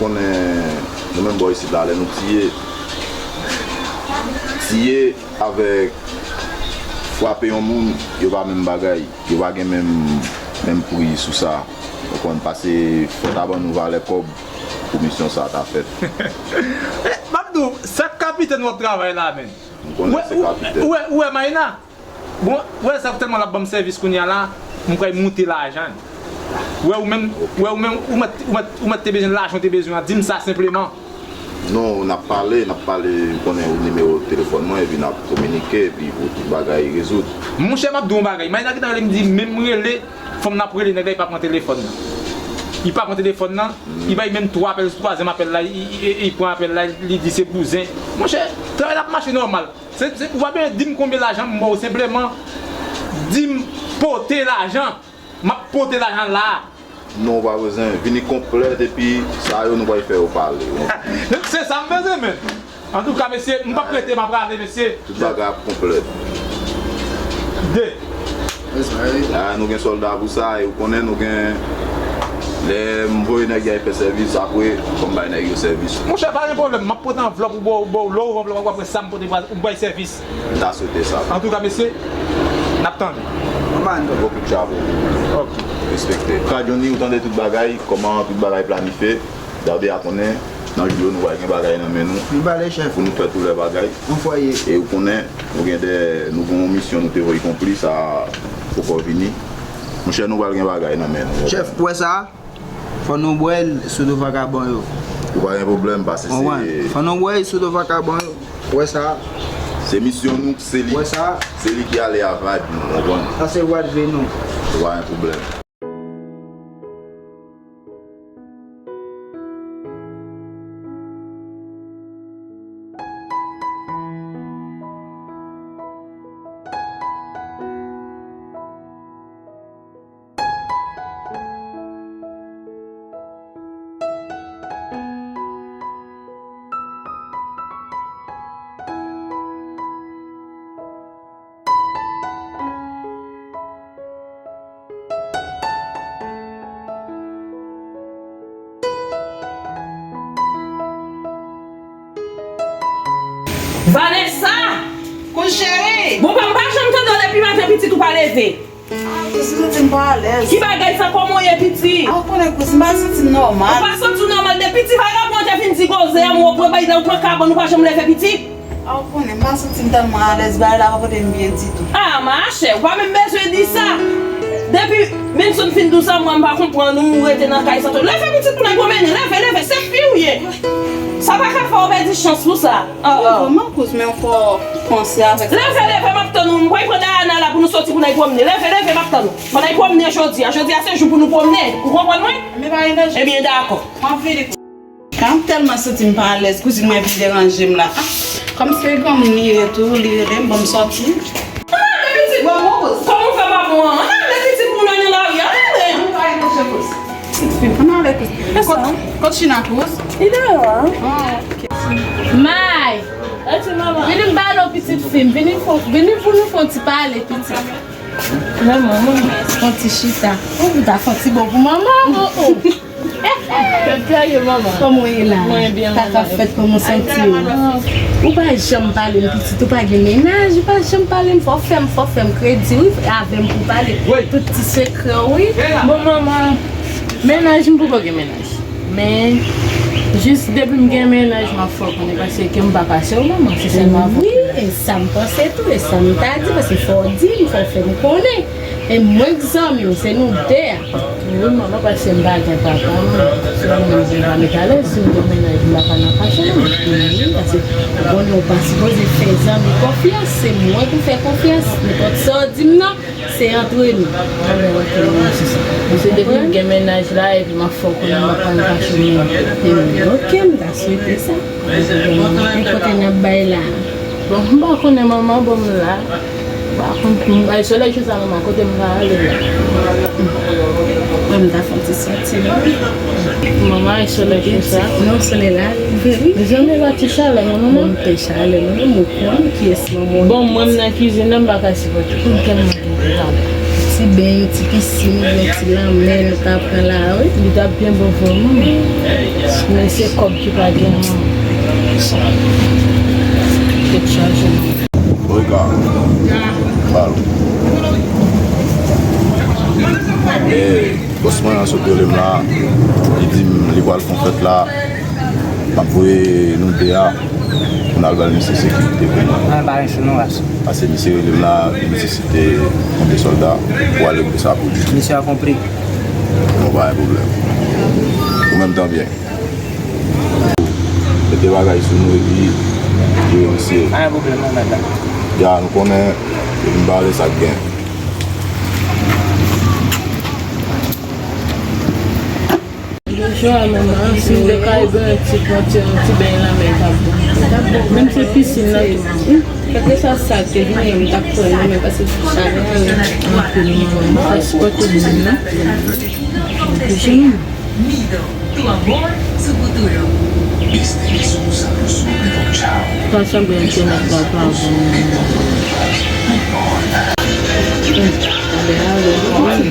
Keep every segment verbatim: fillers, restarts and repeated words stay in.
Konnen nou menm bò isit la, lè nou tiye, tiye avèk frape yon moun, yo pa menm bagay. Yo pa gen menm, menm pri sou sa. Ou konn pase fò ta ban nou valè kòb pou misyon sa ta fèt. M ap di w, sa k kapitèn w ap travay la, menn. M konnen se kapitèn. Ou wè, ou wè Mayna? Bon, ou wè sa tèlman l ap ban m sèvis kounye a la, m pral moute lajan. Ou wè ou menm, ou wè ou menm, ou mèt, ou mèt, ou mèt te bezwen lajan, ou te bezwen an, di m sa senpleman. Non, n ap pale, n ap pale, ou konnen ou nimewo telefòn mwen, epi n ap kominike, epi pou tout bagay rezoud. Monchè, m ap di w yon bagay. Mayna gentan rele m di, menm rele, fanm nan ap rele nèg la, li pa pran telefòn nan. Li pa pran telefòn nan, li bay menm twa apèl, twazyèm apèl la, li, li, li pran apèl la, li di se bouzen. Monchè, travay la ap mache nòmal. Se, se, ou pa bezwen di m konbyen lajan m ba w, senpleman di m pote lajan. M ap pote lajan la. Non, ou pa bezwen. Vini konplèt epi sa yo nou pral fè yo pale. Se sa m bezwen, menn. Antouka, mesye, m p ap rete, m ap rale, mesye. Tout bagay ap konplèt. De. La, nou gen sòlda pou sa, e ou konnen nou gen, lè m voye nèg yo al fè sèvis, apre, fò m bay nèg yo sèvis. Monchè, pa gen pwoblèm, m ap pote anvlòp ou ba w, ba w, lè w ouvri anvlòp, w ap wè sa m pote, ou bay sèvis. M ta swete sa. Antouka, mesye, n ap tande. Bon kout chapo. Ok. Respekte. Ka Johnny, ou tande tout bagay, kòman tout bagay planifye. Dade a konnen, nan jou yo, nou pral gen bagay nan men nou. Nou pale, chèf. Pou nou fè tout lè bagay. Anfwaye. E ou konnen, nou gen de, nou gen yon misyon, nou te voye konplis, sa poko vini. Monchè, nou pral gen bagay nan men nou. Chèf, ou wè sa? Fò nou bwè l sou do vakabon yo. Ou pa gen pwoblèm, pase se. Fò nou bwè l sou do vakabon yo. Ou wè sa? Se misyon nou, se li. Ou wè sa? Se li ki ale a vibe nou, konprann? Sa se vibe nou. Ou pa gen pwoblèm. Vanessa! Kouche, cheri! Bon, pa m pa janm tande w depi maten, pitit, ou pa leve. Ah, kous, m santi m pa alèz. Ki bagay sa, kòman w ye, pitit? Ah, ou konnen, kous, m pa santi m nòmal. Ou pa santi w nòmal depi ti vagabon an te vin di koze a, m wè w pran bay la, ou pran kabann, ou pa janm leve, pitit. Ah, ou konnen, m pa santi m tèlman alèz, bagay la pa pote m byen ditou. Ah, machè, ou pa menm bezwen di sa. Depi Benson fin di w sa, mwen m pa konprann ou, ou rete nan kay sa tou. Leve, pitit, pou n al pwonmennen, leve, leve, se fi w ye. Sa pa ka fè w pèdi chans pou sa. Ah, ah. Kòman, kous, men w fò panse avèk sa. Leve, leve, m ap tann ou. M pral pran Dayana la pou nou soti pou n al pwonmennen. Leve, leve, m ap tann ou. Fò n al pwonmennen jodi a. Jodi a se jou pou nou pwonmennen. Ou konprann mwen? Men pa gen danje. Ebyen, dakò. M ap vini. Kan m tèlman santi m pa alèz, kouzin mwen vin deranje m la. Ah, kòm se granmoun li ye tou, li rele m, ban m sòti. Ann ale, pitit! Kòman w fè pa bon an? Ann ale, pitit, moun nan lari, ann ale! Ann ale, kous. Pitit fi, ann ale, kous. Kot, kot China, kous? Li deyò a. Ah, ok. May! Vini m pale w, pitit fi m. Vini pou, vini pou nou fè yon ti pale, pitit. Manman, manman. Fè yon ti chita. Ou ta fè yon ti bon pou manman. Oh, oh. Kòman w ye la? Mwen byen, manman. Sa k ap fèt, kòman w santi w? Ou pa janm pale m, pitit, ou pa gen mennaj, ou pa janm pale m, fò w fè m, fò w fè m kredi, wi, avè m pou w pale tout ti sekrè w, wi. Bon, manman, mennaj, m poko gen mennaj. Men, jis depi m gen mennaj, m ap fè w konnen, paske kè m pa kase w, manman, se sèlman avè w. Wi, e sa m panse tou, e sa m ta di, paske fò w di m, fò w fè m konnen. E mwen k zanmi w, se nou de a. Wi, manman, paske m pa gen papa, mwen. Se mwen menm ki pa met alèz, si m gen mennaj, m pa ka nan fache, non. Wi, paske ou konnen ou pa sipoze fè zanmi konfyans, se mwen pou fè konfyans. Nenpòt sa w di m nan, se antre nou. Anben, ok, manman, se sa. Paske depi m gen mennaj la, epi m ap fè w konnen, m pa ka nan fache, non. Wi, ok, m ta swete sa. E kote n ap bay la? Bon, m pa konnen manman, bon, m la. M pa konn, m, ay, solèy jou sa, manman, kote m ka ale la? Mwen, m ta fè yon ti sòti, non? Manman, ay, solèy jou sa. Non, solèy la, rive, wi. Mezanmi, pa ti chalè, non, manman? Bon, m pè chalè, non, non, m konn kiyès manman. Bon, mwen, m nan kizin nan, m pa ka sipòte. M tèlman gen travay. Ti beny, ti pisin, oubyen ti lanmè nou ka pran la, wi. Li t ap byen bon vre, manman. Men se kòb ki pa gen, manman. Tèt chaje, manman. Rega, bal. E, bòs mwen an sot rele m la. Li di m li pral fè yon fèt la. M ap voye nou de a pou n al ba l misye sekirite pou mwen. Mwen pa gen sou nou ras. Paske misye rele m la, li nesesite yon de sòlda pou al regle sa pou li. Misyon akonpli. Bon, pa gen pwoblèm. Ou menm tan byen. Mete bagay sou nou epi jere misye. Pa gen pwoblèm, mwen mèt la. Ya, nou konnen, epi m pa ale sa k gen. Bonjou, manman. Si m te ka beny ti, pran ti, yon ti beny lanmè, t ap bon. Menm si pisin nan tou, manman. Kèlkeswa sa k te genyen, m t ap pran li, men paske chalè a rèd anpil, manman. M pa sipòte beny nan. Anpil, manman. Mido, tu amor, su futuro. Este es un sabroso nuevo chao. Pa sanble entènèt la pa bon.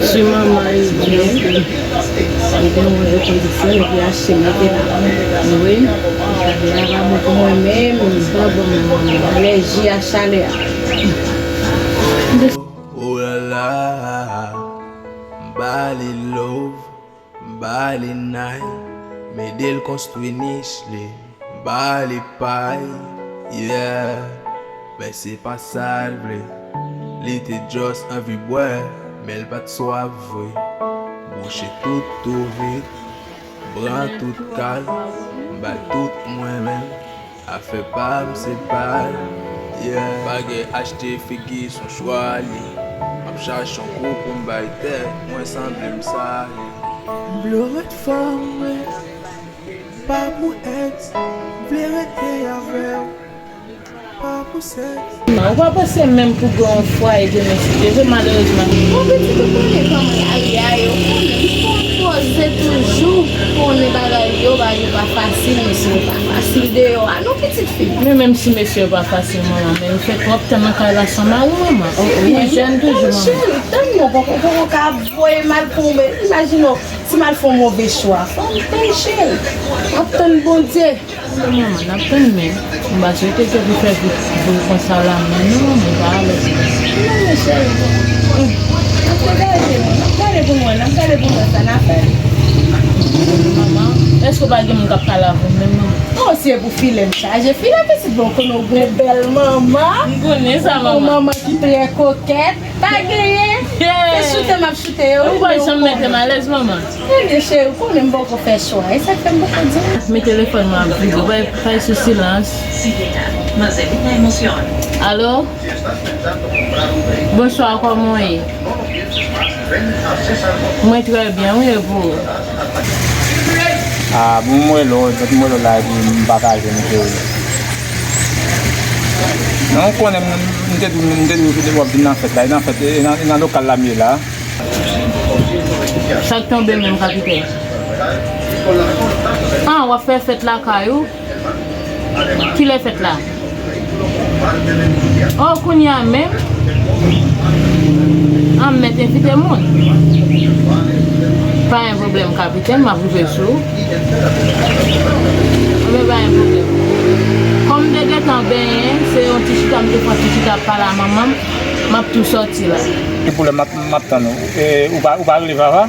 Ti manman, li gen, li gen yon rekondisyon, epi achte mete la. Wi, chalè a pa bon pou mwen menm. Pa bon, manman. Alèji a chalè a. Oh la la, m ba li love. M ba li nay, m ede l konstwi nich li, m ba li pay, yeah. Men se pa sa l vle, li te just anvi bwè, men l pa t swaf vre. Bouche tout twou vit, pran tout kal, m ba l tout mwen menm. Afè pa m se pa l, yeah. Pa gen achte figi, s on chwa li. M ap chache yon kou pou m bay tèt mwen, sanble m sale. M vle w ret fanm mwen, pa pou ex. M vle rete avè w, pa pou sèks. Ou pa panse menm pou gen yon fwaye demen se vre, malerezman. Bon, pitit, ou konnen kòman l ye a, ou konnen. M konn poze toujou, konnen bagay yo, bagay yo pa fasil, mesye yo pa fasil deyò a, non, pitit fi. Men menm si mesye yo pa fasil, manman, men ou fè twòp tan nan kay la san mari, manman. Ou, ou jèn toujou, manman. Cheri, tann non, poko, poko ka voye mal pou ou, men imajine w, si m al fè yon move chwa. Fò m tann, cheri. M ap tann Bondye. Manman, n ap tann, men m pa swete ke pou fè vit vre konsa la, men non, manman, pa alèz. Non, men cheri, n ap gade, n ap gade pou mwen, n ap gade pou mwen sa n a fè. Manman, èske w pa gen moun k ap pale avè w menm, manman? Oh, se pou filè m chaje. Filè pitit, bon, konnen w gen bèl manman. M konnen sa, manman. Yon manman ki trè kokèt. Pa genyen. Yeah. Se choute m ap choute yo. Ou pa janm mete m alèz, manman. Ebyen, cheri, ou konnen m poko fè chwa. E sa k fè m poko di w. Men telefòn mwen ap vibre. Ou pa, pa sou silans. Alo? Bonswa, kòman w ye? Mwen trè byen, wi, e pou ou? Ah, bon, m rele w, m rele w la, epi m pa ka jwenn ou, cheri. Non, ou konnen m, m te di w, m te di w w ap vin nan fèt la, e nan fèt, e nan, e nan lokal la m ye la. Sa k tonbe menm, kapitèn? Ah, w ap fè fèt lakay ou? Kilè fèt la? Oh, kounye a menm? Ah, m mèt envite moun. Pa gen pwoblèm, kapitèn, m ap rive sou ou. Anben, pa gen pwoblèm. Kòm m te gentan benyen, se yon ti chita m te pran, ti chita ap pale a manman m, m ap tou sòti la. Gen pwoblèm, m ap, m ap tann ou. E, ou pa, ou pa rele Vava?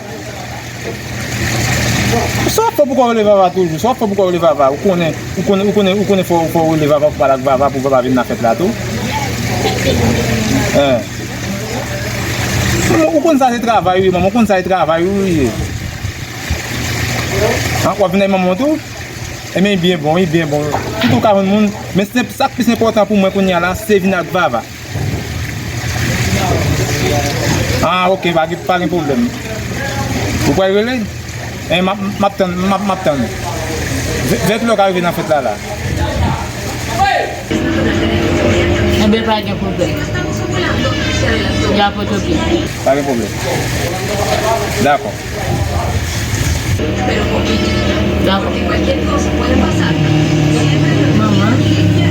Sa w ap fè pou w rele Vava toujou? Sa w ap fè pou w rele Vava? Ou konnen, ou konnen, ou konnen, ou konnen fò, fò w rele Vava pou pale ak Vava, pou Vava vin nan fèt la tou? Hein? Ou, ou konn sa se travay wi, manman, ou konn sa se travay wi, wi. Hein, w ap vin ak manman w tou? Ebyen, li byen bon, li byen bon. Sitou w ka jwenn moun, men se, sa k plis enpòtan pou mwen kounye a la, se vin ak Vava. Ah, ok, pa gen, pa gen pwoblèm. Ou pral rele? Eh, m ap, m ap tann, m ap, m ap tann. Vè, vè kilè w ka rive nan fèt la, la? Enben, pa gen pwoblèm. Y a pote pye. Pa gen pwoblèm. Dakò. Dakò. Manman.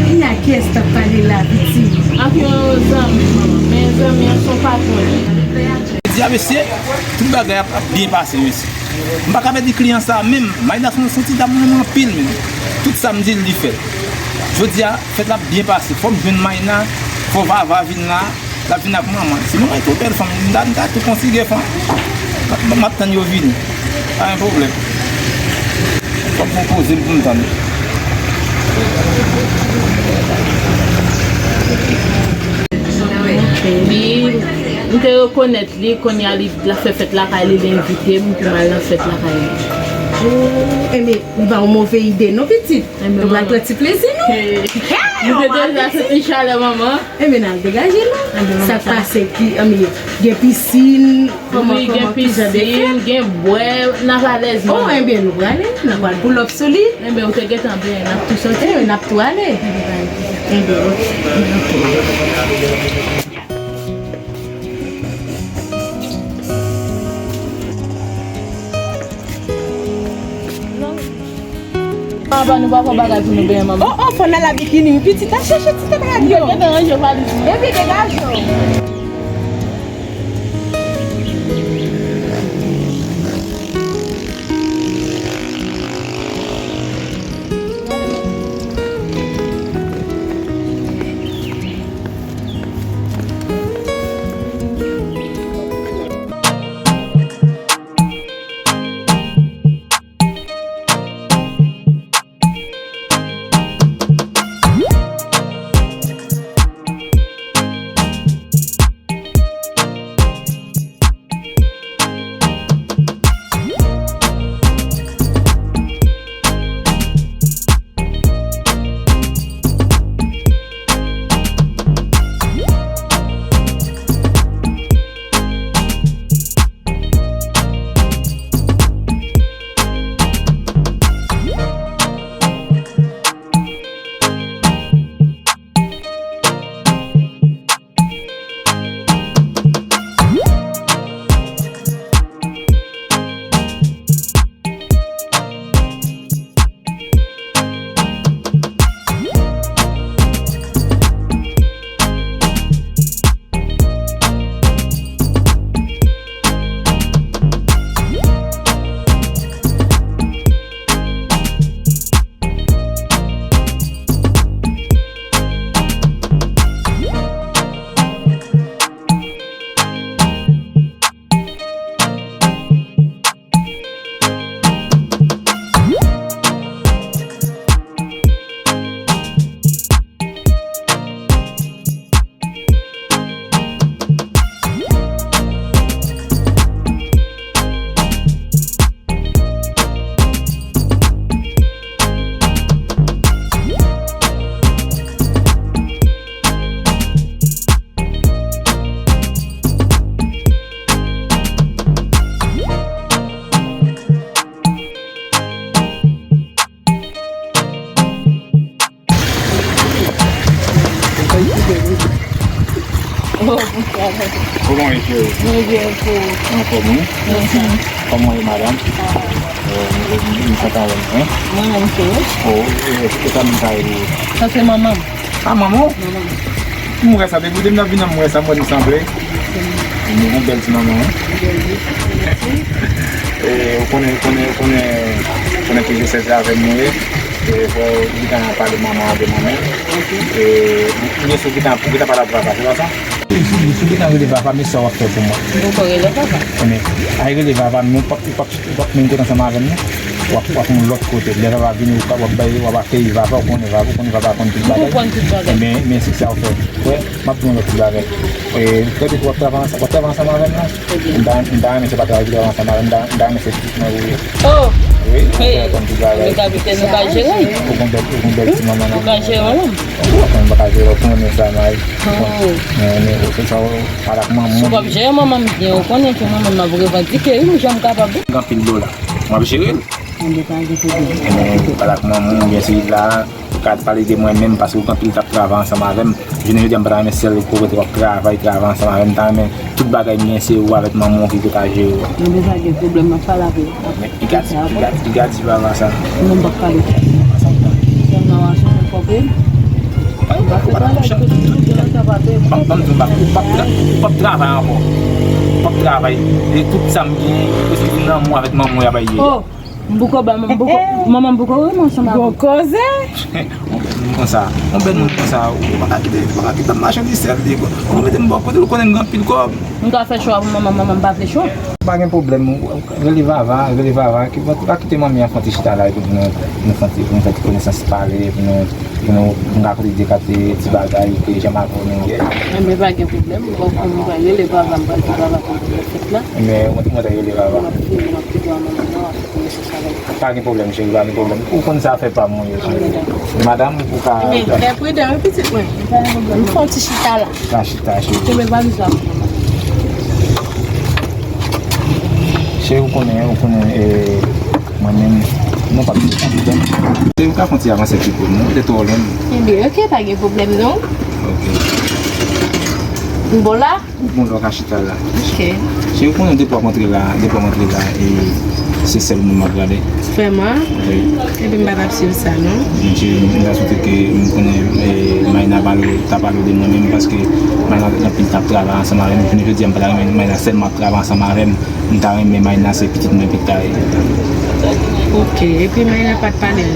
Kounye a kiyès k ap pale la, pitit? Ak yon zanmi, manman. Men zanmi an se yon patwon li. Jodi a, Mesye, tout bagay ap, ap byen pase, mesye. M pa ka pèdi kliyan sa menm. Mayna se yon, se yon ti dam mwen renmen anpil, menm. Tout sa m di l, li fè l. Jodi a, fèt la ap byen pase. Fò m jwenn Mayna, fò Vava vin la, l ap vin ak manman. Si manman twò bèl fanm, m ta, m ta tou konsidere fanm. M ap, m ap tann yo vini. Pa gen pwoblèm. Fò m pran poze m pou m tann. Li, m te rekonèt li, kounye a li, l ap fè fèt lakay li, li envite m pou m al nan fèt lakay li. Oh, enben, li ba w move ide, non, pitit? Enben, nou pral pran ti plezi, nou. Hey, nou te deja santi chalè manman. Enben, n al degaje, non. Sa k pase, ki, anmye, gen pisin, kòman, kòman, ki jan de fèt? Gen bwè, n ap alèz, manman. Oh, enben, nou prale, n ap pral pull up sou li. Enben, ou te gentan byen, n ap tou soti. Enben, n ap tou ale. Enben, ok. Papa, nou pa fè bagay pou nou benyen, manman. Oh, oh, fò n al a bikini, wi, pitit, al chèche ti tèt rad yo. Yo gentan ranje valiz mwen. Epi degaje w. Oh, bonswa. Kòman w ye, cheri? Mwen byen, e ou? Anfòm, wi. Kòman w ye, madanm? Sa va. Euh, m, m, m kontan wè w, wi. Mwen menm tou, wi. Oh, e, e sa m ta ye? Sa se manman m. Ah, manman w? Manman m. M wè sa, depi w te vin nan vin nan, m wè sa, m wè nou sanble. Nou gon bèl ti manman, wi. Bèl, wi. E, ou konnen, ou konnen, ou konnen, ou konnen ki je sèz avè m nou ye. E, fò w gentan pale manman w de mwen menm. Ok. E, ou, ou gen sou gentan, ou gentan pale ak papa, se pa sa? Si, si, si w gentan rele papa, men sa w ap fè pou mwen. M poko rele papa. Konnen, ay rele papa, men w p ap, w p ap, w p ap menm kote ansanm avè m, non. W ap, w ap yon lòt kote. Lè papa vini, w ap, w ap bay, w ap akeyi papa, ou konnen papa, ou konnen papa konn tout bagay. M konprann tout bagay. Men, men se sa w fè. Wè, m ap di w yon lòt ti bagay. E, kote w ap travay ansanm, w ap travay ansanm avè m, non? M ta, m ta renmen se pa travay ki travay ansanm avè m, m ta, m ta renmen se pitit mwen ou ye. Oh! Wi, ou konn tout bagay. Kapitèn, ou ka jere l. Ou gon bèl, ou gon bèl ti manman nan. Ou ka jere l. Ou konn m pa ka jere l, ou konnen sa, may. Oh. Men, men, se sa, ou pale ak manman. Si w p ap jere manman m byen, ou konnen ke mwen menm m ap revandike, wi, m janm kapab, wi. Gen anpil dola. M ap jere l. Anben, pa gen pwoblèm. Men, ou pale ak manman w, oubyen se la. Ou ka pale de mwen menm, paske ou gen anpil t ap travay ansanm avè m. Jounen jodi a, m pa ta renmen sèl kote w ap travay, travay ansanm avè m. M ta renmen tout bagay m gen, se ou avèk manman w ki pou ta jere yo. Anben, pa gen pwoblèm, m ap pale avè l. Men, piga, piga, piga ti papa sa. Non, m p ap pale. Sèlman w a chèche kòb wi. Ban m di w, ou p ap, ou p ap, ou p ap travay ankò. Ou p ap, ou p ap travay ankò. M ap travay, e tout sa m gen, prèske vin nan mwen avèk manman w y ap ye. Oh, m poko ba, m poko, manman m poko renmen ansanm avè w. Gwo koze. Yon bèl moun konsa, yon bèl moun konsa, ou pa ka kite, ou pa ka kite m mache li sèl li. Ou mete m bò kote, ou konnen m gen anpil kòb. M ka fè cho a pou manman, manman m pa vle cho. Pa gen pwoblèm, rele Vava, rele Vava, ki va, va kite manmi an fè yon ti chita la, epi pou nou, nou fè yon ti, pou nou fè ti konesans pale, pou nou, pou nou, pou nou rakonte de kat ti bagay, ke jan m avè w nou ye. Enben, pa gen pwoblèm, m pral, m pral rele Vava, m pral di Vava konn fèt la. Enben, mwen, mwen ta rele Vava. M ap fini, m ap kite w a manman nan, w ap fè konesans avè l. Pa gen pwoblèm, cheri, pa gen pwoblèm. Ou konn sa fè pa m, wi, cheri. Madanm, ou ka. Men, fè pridan, wi, pitit mwen. M fè yon ti chita la. Ka chita, cheri. Kenbe valiz la. Cheri, ou konnen, ou konnen, e, mwen menm, nou pa bezwen pwoblèm. Cheri, ou ka fè yon ti avanse pye pou mwen, ou te twò lwen. Enben, ok, pa gen pwoblèm, non. Ok. M bon la? Ou bon lè w ka chita la. Ok. Cheri, ou konnen depi w ap antre la, depi w ap antre la, e se sèl moun m ap gade. Vrèman? Wi. Epi m pa t ap swiv sa, non. Cheri, m ta swete ke m konnen, e, Maïna pale, ta pale w de mwen menm, paske Maïna gen anpil tan ap travay ansanm avè m. Jounen jodi a, m pa ta renmen Maïna sèlman ap travay ansanm avè m. M ta renmen Maïna se pitit mwen pi ta ye. Ok, epi Maïna pa t pale m.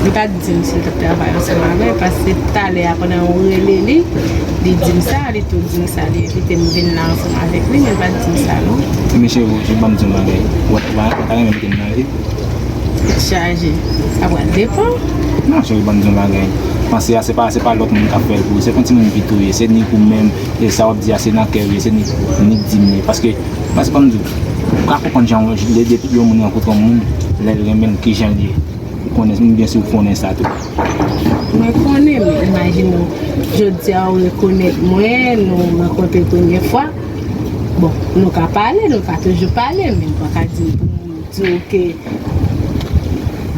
Li pa t di m si l t ap travay ansanm avè l, paske talè a pandan ou rele li, li di m sa, li tou di m sa, li envite m vin la ansanm avèk li, men l pa t di m sa non. Men cheri, cheri, ban m di yon bagay. Ou, ou, ou ta renmen mete m nan vi? Tèt chaje. Sa pral depann. Non, cheri, ban m di yon bagay. Panse a, se pa, se pa lòt moun k ap fè l pou ou. Se pa yon timoun pito w ye. Se ni ou menm, e sa w ap di a, se nan kè w ye, se ni, ni k di m ye. Paske, paske ban m di w, ou ka konprann jan yon, de, depi yon moun rankontre yon moun, lè l renmen l, kijan l ye. Ou konnen, m byen si ou konnen sa tou. Mwen konnen, men imajine w, jodi a ou rekonèt mwen, nou rankontre premye fwa. Bon, nou ka pale, nou ka toujou pale, men ou pa ka di m pou m di w ke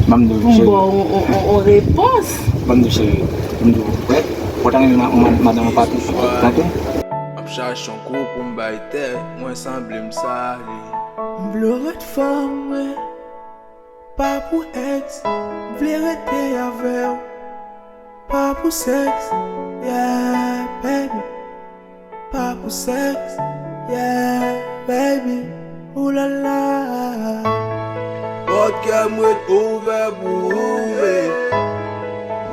Ban m di w, pou m cheri. Ba w on, on, on, on repons. Ban m di w, cheri. Ban m di w, wè, ou ta renmen ma-, ma-, madanm ou pa tou, tande? M ap chache yon kou pou m bay tèt mwen, sanble m sa li. M vle w ret fanm mwen, pa pou ex, m vle rete avè w. Pa pou sèks, yeah, baby. Pa pou sèks, yeah, baby. Ooh la la. Pòt kè m ret ouvè pou ou, baby.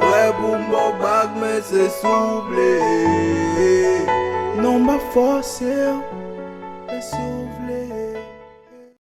Prè pou m ba w bak, men se souple. Non, m pa fòse w, men si w vle.